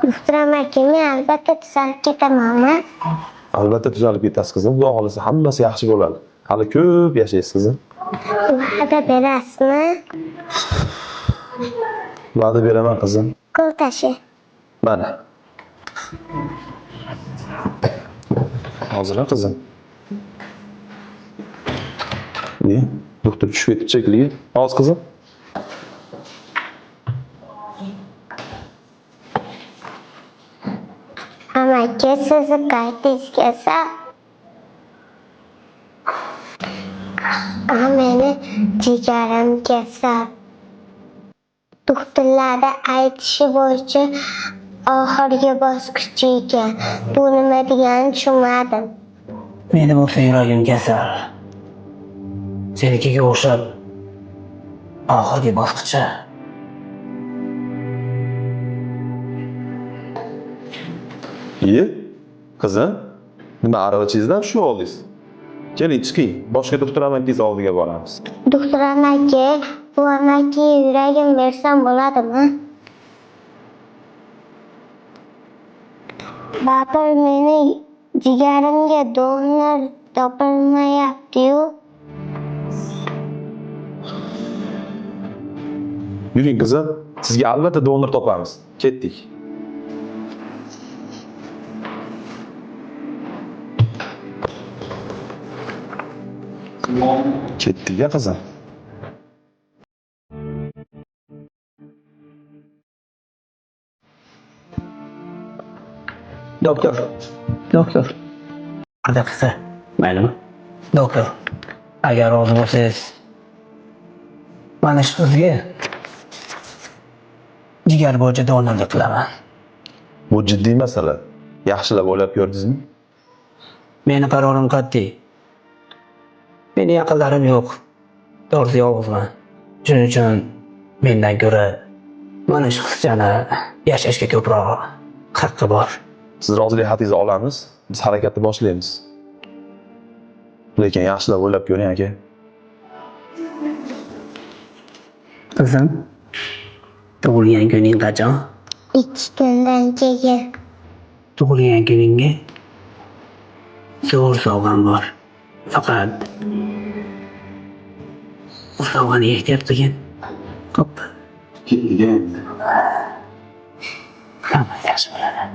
Doktor amaki, men albatta tuzalib ketamanmi? Albatta tuzalib ketasiz qizim. Xudo xohlasa hammasi yaxshi bo'ladi. Hali ko'p yashaysiz qizim. Va'da berasizmi? Va'da beraman qizim. Qo'l tashi. Mana. Hozir qizim. Ne? Doktor tushib ketib shekilli. Hozir qizim. Amaki, sizni qaytingiz kelsa, meni jigarim kasal. Doktorlarda aytishi bo'yicha oxirgi bosqichi ekan. Bu nima deganini tushunmadim. Meni bo'lsa yuragim kasal. Senikiga o'xshab oxirgi bosqichi. Iye, qizim, nima aravachangizdan tushib oldingiz? Keling, chiqing. Boshqa doktor amakingiz oldiga boramiz. Doktor amaki, bu amaki yuragim bersam bo'ladimi? Baribir meni jigarimga donor topilmayapti-yu. Yuring qizim, sizga albatta donor topamiz. Ketdik. Ketdik-a qizim. Doktor. Doktor. Bir daqiqa. Maylimi? Doktor. Agar rozi bo'lsangiz, mana shu qizga jigar bo'yicha donorlik qilaman. Bu jiddiy masala. Yaxshilab o'ylab ko'rdingizmi? Meni qarorim qat'iy. Meni yaqinlarim yo'q. To'g'risi yolg'izman. Shuning uchun mendan ko'ra mana shu qizchani yashashga ko'proq haqqi bor. Siz rozilik xatingizni olamiz, biz harakatni boshlaymiz. Lekin yaxshilab o'ylab ko'ring aka. Qizim, tug'ilgan kuning qachon? 2 kundan keyin. Tug'ilgan kuningga zo'r sovg'am bor. Faqat bu sovg'ani ehtiyot qilgin. Xo'p. Ketdik endi. Hammasi yaxshi bo'ladi.